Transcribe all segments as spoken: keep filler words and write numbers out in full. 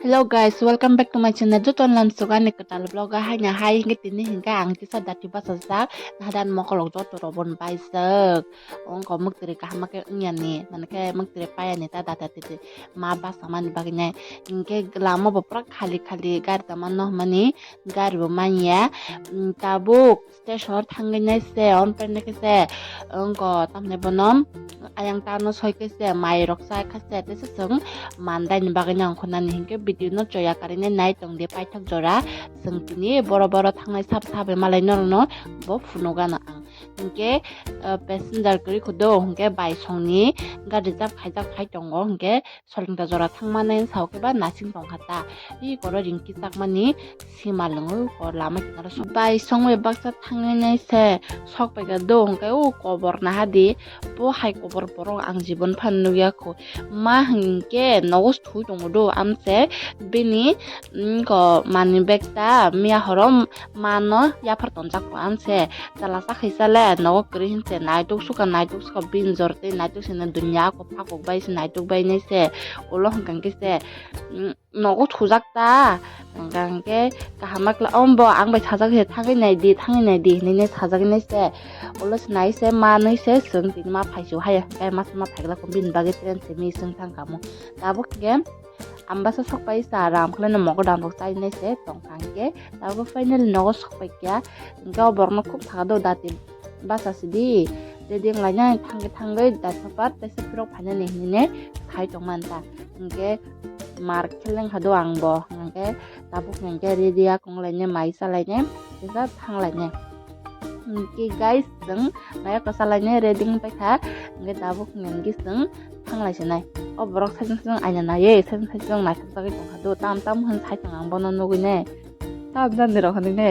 Hello guys, welcome back to my channel. Joto lamsok ani kwtal vlog o haino hai hwnkhe tini hwnkhe ang kisa dati bachajak. Hadan mokolok joto rok bon paijak. Ongko mwktwrwi kaham khe wngya ni, mane khe mwktwrwi paya ni ta dati titi ma basa mani bagwi nai. Hwnkhe lama bo pura khali khali gari tongma no hwnmani gari bo manya. Tabuk stage o thangwi nai se, on painai khe se, wngko tamni bono ayang tarno soi khe se, mai rok chai kha se, tei se chwng mandai ni bagwi nang khwnani hinkhe video no choya karinai nai tong di paithak jora. Chwng tini boro boro thangnai sab sabai malai norokno bo phunukgano ang. Hinkhe, ah, passenger kwrwi kho do, hinkhe bai songni gari jab khai jab khai tongo, hinkhe Solingta jora thangmani sao khe ba nasing tongkha ta. I koro ringki chakmani sima lwngwi kor lama kinaro sok. Bai songwi baksa thangwi nai se sok paikha do hwnkhe o kobor naha di. Bo hai kobor borok ang jibon phan nukya kho. Ma hwnkhe nogo thwi tongo do amse bini, mm, ko money bag ta miya horo mano yaphar tonjak kho amse. Chala chakhai chale nogo kwrwi hinse naitok suka naitok suka bini jor tei naitok sene dunya ako phakok bai se naitok bai nai se ulo hwnkha khe se, mm, nogo thujak ta hwnkha hwnkhe kaham khe ombo ang bai sajak se thangwi nai di thangwi nai di hinwi nai sajak nai se ulo se nai se manwi se chwng tini ma phaisu hai hwnkhe ma ma phaikla bini bagwi train se mi chwng thang kamo tabuk hwnkhe. Ambasa sokpai sa ram khlai no mogodam rok chai nai se tong kha hwnkhe tabuk finally nogo sokpai kya hwnkhe o borok no khub thaka do dati basa sidi ready wng lai nai thangwi thangwi dati sopat tei se phirok phainani hinwi ne sai tong man ta hwnkhe mar khe leng kha do ang bo hwnkhe tabuk hwnkhe ready ya kong lai nai mai cha lai nai kisa thang lai nai. Hwnkhe guys, chwng maya kwchalainai ready wng paikha. Hwnkhe tabuk hwnkhe chwng thanglai sinai. O borok saichung saichung aina naiwi, saichung saichung naithokjagwi tongkha do. Tam tam hwn sai tong ang bono nugwi ne. Tam jani rok hwnwi ne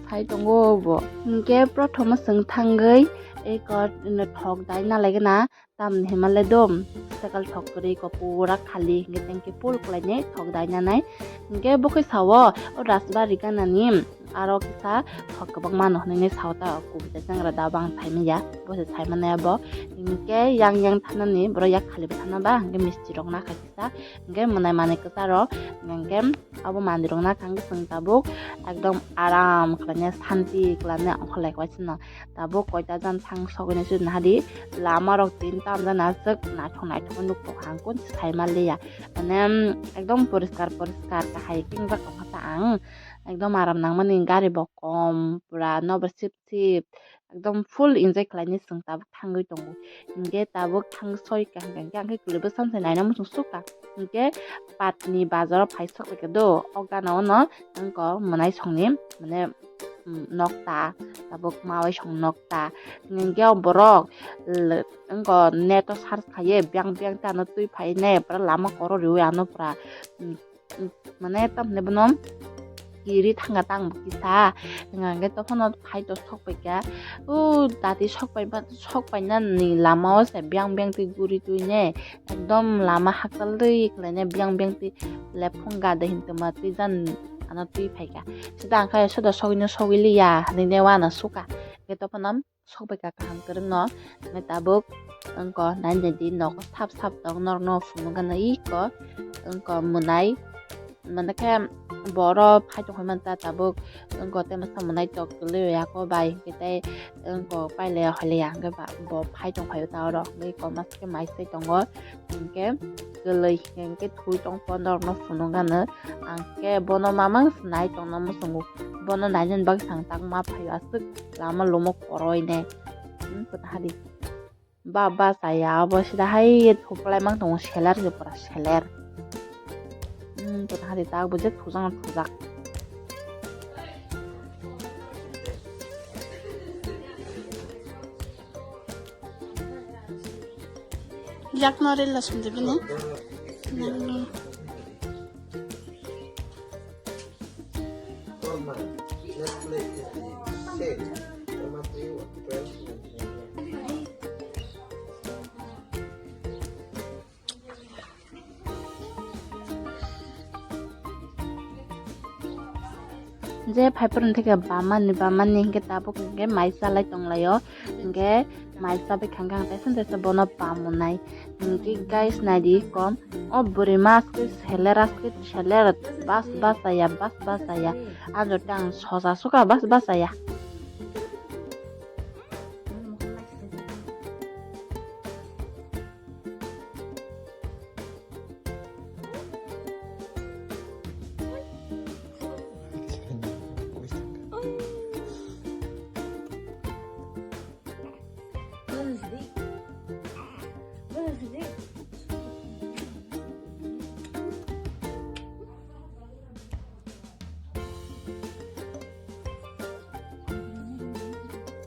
sai tongo bo. Hwnkhe prothomo chwng thangwi eko thok dai nalaigwna. Tamni hima le dom, cycle thok kwrwi ko pura khali hwnkhe tengki full khlainai thok dainanai. Hwnkhe bokhe sao o rajbari ganani aro kisa thok kwbangma no hwnwi sao ta kubui ta changra da bang saimanya bo se saimanai abo. Hwnkhe yang yang thanani borok yak khali bo thana ba hwnkhe misti rok nakha kisa hwnkhe mwnai manwi kwcharo hwnkhe abo mandirok nakha hwnkhe chwng tabuk ekdom aram khlainai santi khlainai ongkha lai kwai sino. Tabuk koita jan thang sogwi nai sudi nahadi lama rok tin tam jana aswk naithok naithok nuk tong ang kun sai manliya mane ekdom poriskar poriskar kahai tingjak tongkha ta ang ekdom aram nangmani gari bo kom pura nobo sip sip ekdom full enjoy khlainai chwng tabuk thangwi tongo hinkhe tabuk thang soi kaham kaham khe ang khe kwlwi bwsam se naina muchung sukha hinkhe patni bazaro phai sok khe do o gana o no wngkha mwnai songni mane. Nokta tabuk mawai song nokta hinkhe o borok wngkha net o search khaiwi biyang biyang tei ano twi phai nai pura lama koro riwi ano pura mane tamni bono kiri thangkha tang kisa hwnkhe tongphano phai to sok paikha o dati sok paima sok painani lama o se biyang biyang twi guri twi nai ekdom lama hakchal dwi khlainai biyang biyang twi lephung ga de hinwi tongma twi jan ano twi phaikha. Sida ang khe soda sogwino sogwi liya hinwi ne uanw sukha. Hwnkhe tongphano sokbaikha kaham kwrwngno. Hwnkhe tabuk wngkha nainani nogo sap sap tong norokno phunukgana iko wngkha mwnai. Mane khe boro phai tongkha manta tabuk wngkha tei masa mwnai tok kwlwi ako bai hwnkhe tei wngkha pailaya hoilaya hwnkhe ba bo phai tongkha ta oro hwnkhe iko masa khe mai se tongo. Hinkhe kwlwi hinkhe thwi tongkha norokno phunukgana. Ang khe bono mamang se nai tongna muchungo. Bono nainani bagwi ang tak ma phaio aswk lama lumo koroi ne. Hmm, kwthahadi. Ba, ba chaya abo sida hai thuklai mang tongo seler se pura seler. Hmm, kwthahadi tak bo je thujak no thujak. Yak no rela sum de bini. Je phaiphuru theke bamani bamani hinkhe tabuk hinkhe mai chalai tonglaio. Hinkhe mai chabai khangkha ang taisa taisa bono pamunai. Hinkhe guys naidi kom o bwrwi mas khe seler as khe seler bas bas aya bas bas aya. Ajo tang sosa suka bas bas aya.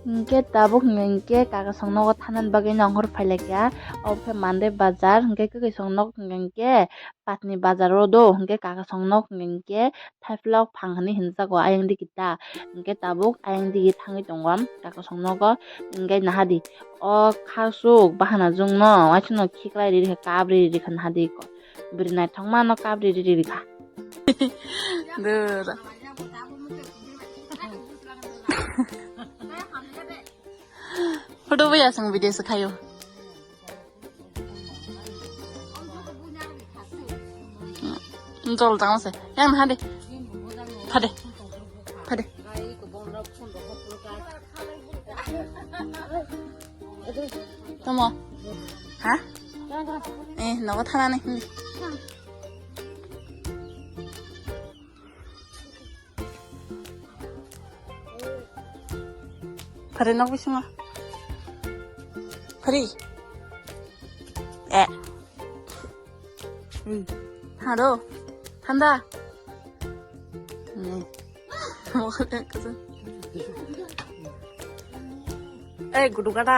Hinkhe tabuk hinkhe kakasong nogo thanani bagwi nongkhor phailaikha. Obo khe Monday bazar hinkhe kakasong nok hinkhe patni bazar o do hinkhe kakasong nok hinkhe thaiphla phang hinwi hinjago ayang digi ta. Hinkhe tabuk ayang digi thangwi tongo kakasong nogo hinkhe nahadi o khasuk bahana jwngno waisano khiklai rikha kabri rikha nahadi bwrwi naithokma no kabri rikha. Dura. Photo bai asang video se khayo. Jol jang se. Yang hade. Phade. Phade. Tomo. Ha? Eh, nogo thanani. Phari nok bisingo. Phari. Eh. Hmm. Haro. Thanda. Hmm. Eh, gudu gada.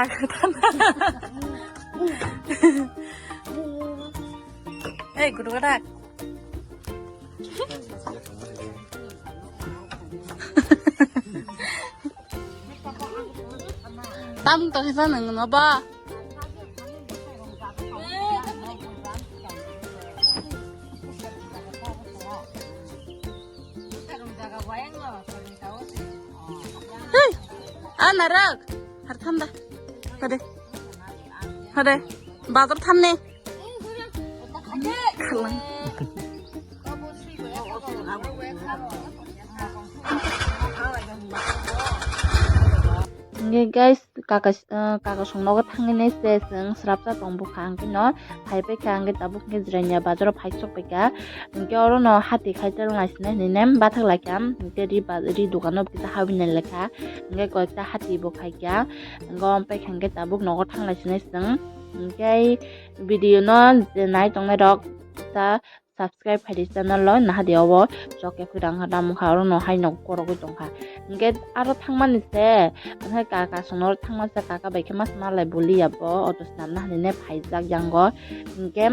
Eh, gudu gada. Tam to kisa nang no ba. Hei, ah, narak. Har thanda. Hade. Hade. Bazar thanne. Khalang. Nge guys, kaka, eh, kaka songnogo thangwi nai se chwng srapsa tong bwkha hwnkhe no phai paikha hwnkhe tabuk hwnkhe Jirania bazaro phai sok paikha hwnkhe oro no hati khai tel nai sinai hinwi nem bathak laikha hwnkhe ri ba-, ri dukano kisa habwi nai lekha hwnkhe koikta hati bo khaikha hwnkhe om paikha hwnkhe tabuk nogo thang lai sinai chwng hwnkhe video no je nai tongnai rok kisa subscribe khaidi channel o nahadi obo chokya phwrang kha damung kha oro no hai no korogwi tongkha hwnkhe aro thangmani se hwnkhe kaka songno thangma se kaka bai khe mas malai boli ya bo auto snam nahadi ne phaijak yango hwnkhe